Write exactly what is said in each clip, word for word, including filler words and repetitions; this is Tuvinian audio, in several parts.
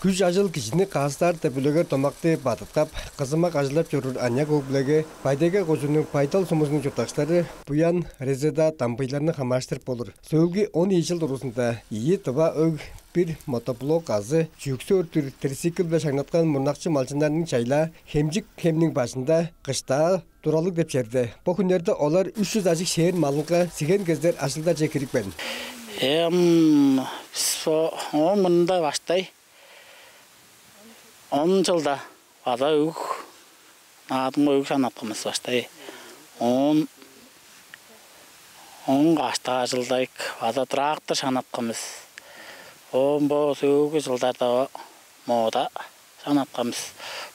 Күш-ажыл кижини каастаар деп үлегер домакты бадыткап, кызымак ажылдап чоруур аныяк өг-бүлеге Бай-Тайга кожууннуң Бай-Тал сумузунуң чурттакчылары Буян, Резеда, Дамбыйларны хамаарыштырып болур. Сөөлгү он ийи чыл дургузунда ийи тыва өг, бир мотоблок азы чүъксү өрттүр трицикл-биле шаңнаткан мурнакчы малчыннарның чайла Хемчик хемниң бажында кыштаа туралыг деп черде. Бо хүннерде олар үш чүс ажыг шээр малынга сиген кезер ажылдарже кирипкен. Эм, бис бо оон мурнунда баштай он чылда база өг, Наадымга өг шаңнаткан бис баштай. Оон, оон каштаажылдайк база трактор шаңнаткан бис. Оон бо сөөлгү чылдарда моода шаңнаткан бис.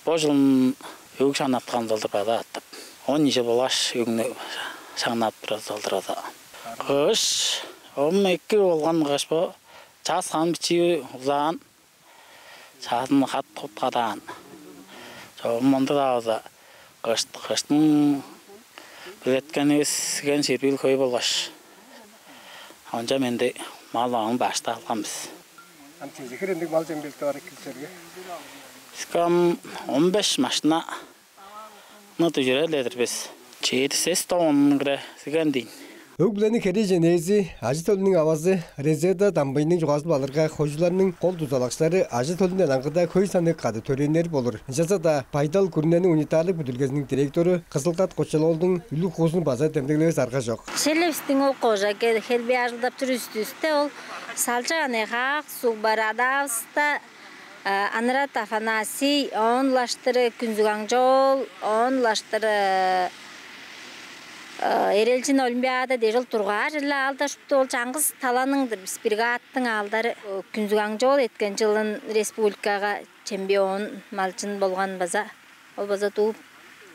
Бо чылын өг шаңнаткан чылдыр база аттып. Он ийи чыл болгаш өгнү шаңнап турар чылдыр база. Кыш, ом эки болган кыш бо. Час ханы бичии узаан, чаазын хат-хут кадаан. Чогум мында-даа база кышт-, кыштың белеткенивис сиген ширбиил хөй болгаш, онча менди мал-маганын башта алган бис. Ам чеже хире ындыг мал чем белеткеп аар эккелчерге? Биске ам он беш машинаны дүжүрер-ле-дир бис. Чеди-сес тонна хире сиген дийин. Өг-бүлениң херээжен ээзи, ажы-төлүнүң авазы Резеда Дамбыйның чугаазы-биле алырга, хойжуларның кол дузалакчылары ажы-төлүнден аңгыда хөй санныг кады төрээннери болур. Ынчалза-даа Бай-Тал күрүнениң унитарлыг бүдүрүлгезиниң директору Кызыл-Кат Кочалоолдуң үлүг-хуузун база демдеглевес арга чок. Черле бистиң ол кожа хе-, хелбээ ажылдап турар үстүвүсте ол салчак аныяк Хаак Сугбар, адаавыста Анырат Афанасий, оон улаштыр Күнзүг Аңчоол, оон улаштыр Эрелчин Олимпиада дээш, ол дургаар черле аалдар шупту, ол чаңгыс таланың-дыр бис, биргааттың аалдары. Күнзүг Аңчоол эрткен чылын республикага чемпион малчын болган база. Ол база дуу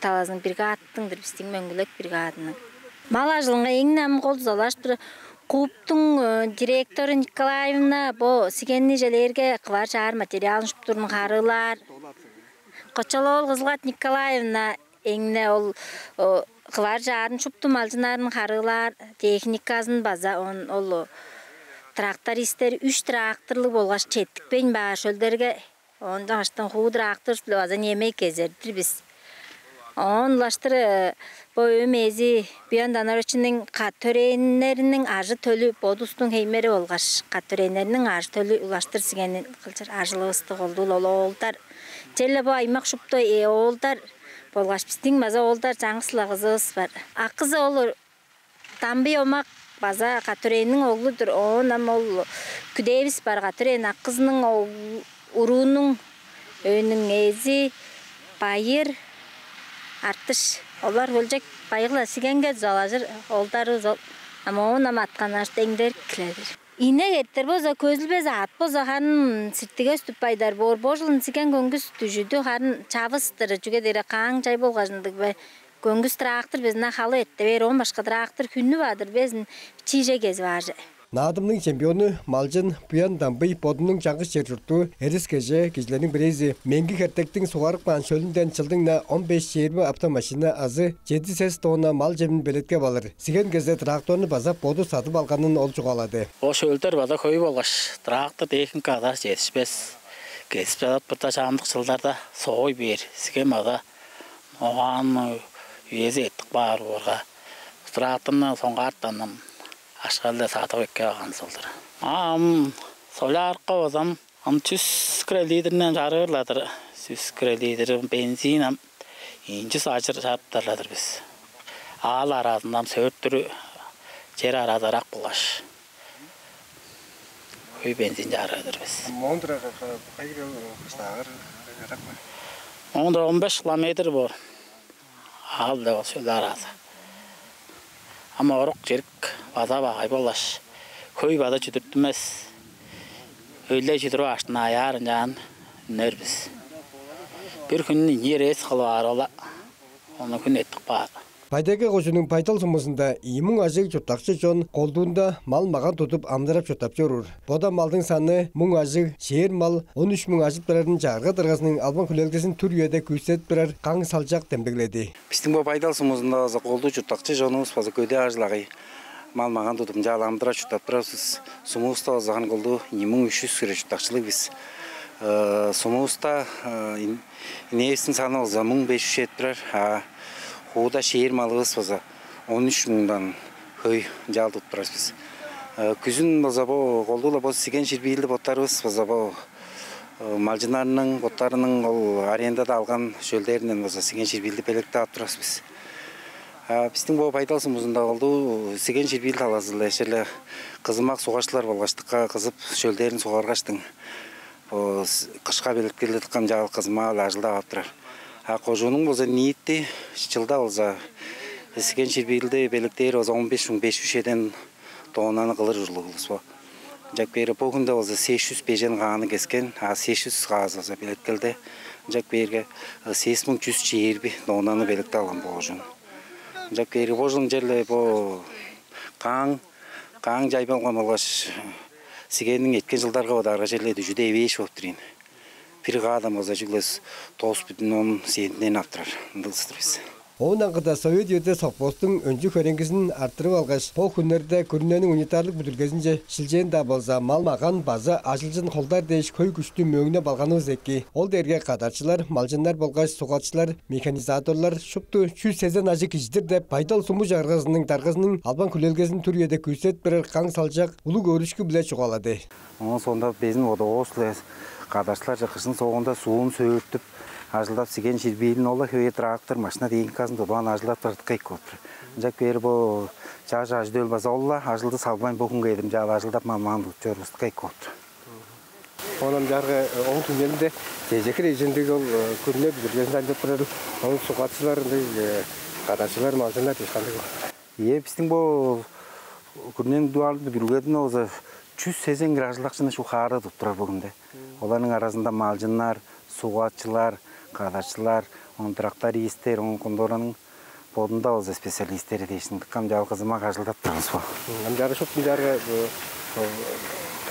талазының биргааттың-дыр, бистиң Мөңгүлек биргаадының. Мал ажылынга эң-не ам кол дузалажып турар КУП-туң директору Николаевна бо сигенни чижээлээрге кылар-чаар материалын шуптузун харыылаар. Кочалоол Кызыл-Кат Николаевна эң-не ол кылар-чаарын шупту малчыннарын харыылаар, техниказын база, он ол трактористтер, үш тракторлуг болгаш четтикпейн баар шөлдерге. Оон чаңгыстан хуу трактор-биле база немей кезер-дир бис. Оон улаштыр бо өөм ээзи Буян Данаровичиниң кады төрээннериниң ажы-төлү, бодувустуң хеймери болгаш кады төрээннериниң ажы-төлү улаштыр сигенин кылчыр ажылывысты колдуул ол оолдар. Черле бо аймак шупту оолдар болгаш бистиң база оолдар, чаңгыс-ла кызывыс бар. Акызы ол Дамбый Омак база кады төрээнниң оглу-дур. Оон ам ол күдээвис бар, кады төрээн акызының уруунуң өөнүң ээзи Байыр Артыш. Олар хөлчок байгы-ла сигенге дузалажыр оолдарывыс ол. Ам оон ам атканаш деңдерик киледир. Инек эрттер болза, көзүлбес аът болза, харын сиртиге үстүп байдаар боор. Бо чылын сиген көңгүс дүжүдү, харын чавыс-тыр, чүге дээрге кааң чай болгаш ындыг бе. Көңгүс трактор безин халы эрте бээр, оон башка трактор хүннү бадыр безин чиже кезип аар че. Наадымның чемпиону малчын Буян Дамбый бодунуң чаңгыс чер-чурту Эрес-Кежээ кижилерниң бирээзи Меңги Хертектиң сугарып каан шөлүнден чылдың-на он беш-чээрби автомашина азы чеди-сес тонна мал чемин белеткеп алыр. Сиген кезер тракторну база боду садып алганын ол чугаалады. Ол шөлдер база хөй болгаш, трактор, техника база четпес. Кезип чадап турда, чамдык чылдарда соой бээр, сиген база ногаан үези эртип каар боорга, тракторну соңгаартан ам акша-биле садып эккеп алган сылдыр. Ам солярка болза ам чүс хире литрни чарыыр-ла-дыр, чүс хире литр. Бензин ам ийи чүс ажыр чарыптар-ла-дыр бис. Аал аразында ам сөөртүрү чер аразы ырак болгаш, хөй бензин чарыыр-дыр бис. Моон тура кайы хире кыштаагыр ырак бе? Моон тура он беш километр боор. Аал-биле ол шөл аразы. Ам орук-чирик база багай болгаш, хөй база чүдүртүнмес. Өйле чүдүрүп аштын аяар ынчаан үнер бис. Бир хүн ийи рейс кылып аар ол-ла, ону хүн эртип каар. Бай-Тайга кожууннуң Бай-Тал сумузунда ийи муң ажыг чурттакчы чон колдуунда мал-маган тудуп амыдырап-чурттап чоруур. Бода малдың саны муң ажыг, шээр мал он үш муң ажып турарын чагырга даргазының албан-хүлээлгезин түр үеде күүседип турар Каң Салчак демдегледи. Бистиң бо Бай-Тал сумузунда база колдуу чурттакчы чонувус база көдээ ажыл-агый, мал-маган тудуп, ынчаар амыдырап-чурттап турар бис. Сумувуста база хан колдуу ийи муң үш чүс хире чурттакчылыг бис. Сумувуста инээвистиң саны болза муң беш чүс чедип турар, а хууда шээр малывыс болза он үч муңдан хөй, ынчаар тудуп турар бис. Күзүн болза бо колдуу-ла бо сиген ширбиилди боттарывыс болза бо малчыннарның боттарының ол арендада алган шөлдеринден болза сиген ширбиилди белеткеп ап турар бис. А бистиң бо Бай-Тал сумузунда колдуу сиген ширбиил талазы-биле эшерле кызымак суггачылар болгаштыкка кызып шөлдерин сугаргаштың кышка белеткелдедип кам чаал кызымаа-биле ажылдап ап турар. А кожуунуң болза ниити чылда болза сиген ширбиилди белеткээр болза он беш муң беш чүс чеден тоннаны кылыр ужурлуг улус бо. Ынчап кээрге бо хүнде болза сес чүс бежен кааны кескен, а сес чүс каазы болза белеткелде. Ынчап кээрге сес муң чүс чээрби тоннаны белеткеп алган бо кожуун. Ынчап кээрге бо чылын черле бо кааң кааң чайбалган болгаш сигенниң эрткен чылдарга бодаарга черле дүжүдү эвээш болуп тур ийин. Бир каадан болза чүгле тос бүдүн он сиенден ап турар ындыг-дыр бис. Оон аңгыда совет үеде совхоздуң өнчү-хөреңгизин арттырып алгаш, бо хүннерде күрүнениң унитарлыг бүдүрүлгезинче шилчээн-даа болза, мал-маган база ажылчын холдар дээш хөй күштү мөөңнеп алганывыс эки. Ол дээрге кадарчылар, малчыннар болгаш суггачылар, механизаторлар шупту чүс сезен ажыг кижи-дир деп, Бай-Тал суму чагыргазының даргазының албан-хүлээлгезин түр үеде күүседип турар Каң Салчак улуг өөрүшкү-биле чугаалады. Оон соонда безин водовоз-биле кадарчыларже кыжын соогунда суун сөөртүп, ажылдап, сиген ширбиилин ол-ла хевээр трактор, машина техниказын тудуп ап ажылдап турар дыка эки болуп тур. Ынчап кээрге бо чаш ажы-төл база ол-ла ажылды салбайн, бо хүнге чедир чаал ажылдап, мал-маган тудуп чорувус дыка эки болуп тур. Оон ам чаарга ооң түңнелинде чежек хире ижиндиг ол күрүне бүдүрүлгезин дамчып турар, оон суггачылар, ындыг кадарчылар, малчыннар дээш кандыг ол? Ийе, бистиң бо күрүнениң дугаарында бүдүрүлгеден болза чүс сезен хире ажылдакчыны шуут хаара тудуп турар бо хүнде. Оларның аразында малчыннар, суггачылар, кадарчылар, оон трактористтер, оон контораның бодунда болза специалисттери дээш ындыг кам чаал кызымак ажылдап турар бис бо. Ам чаарга шупту чаарга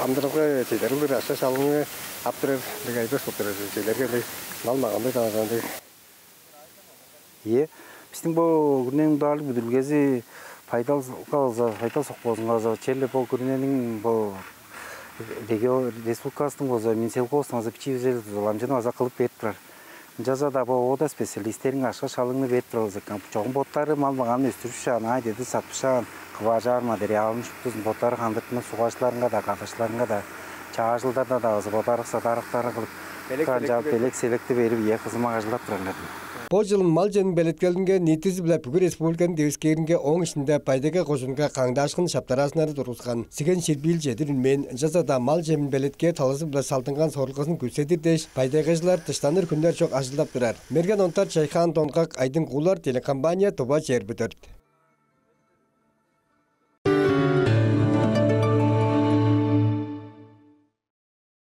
амдыралга чедериг бир акша-шалыңны ап турар ындыг айбас болуп турар, силерге ындыг мал-маганныг талазында. Ийе, бистиң бо күрүнениң дугаарлыг бүдүрүлгези Бай-Талга болза, Бай-Тал совхозунга болза, черле бо күрүнениң бо регион, республикавыстың болза Минсельхозтан база бичии бижер дузаламчыны база кылып берип турар. Ынчалза-даа бо оода специалисттериң акша-шалыңны берип турар болза экен, чогум боттары мал-маганын өстүрүпшаан, аай-дедир сатпышаан, кыважаар материалын шуптузун боттары хандыртынып, суггачыларынга-даа, кадарчыларынга-даа, чаш ажылдарда-даа база боттары садарыктары кылып, белек-селекти берип, ийе, кызымак ажылдап турар-дыр. Бо чылын мал чемин белеткелинге ниитизи-биле бүгү республиканың девискээринге, ооң иштинде Бай-Тайга кожуунга каңдаашкын шаптараазыннары тургускан. Сиген ширбиил чедир үнмээн, ынчалза-даа мал чемин белеткээр талазы-биле салдынган сорулгазын күүседир дээш, бай-тайгажылар дыштаныр хүннер чок ажылдап турар. Мерген Онтар, Чайхаан Донгак, Айдың Куулар, телекомпания «Тува чээрби дөрт».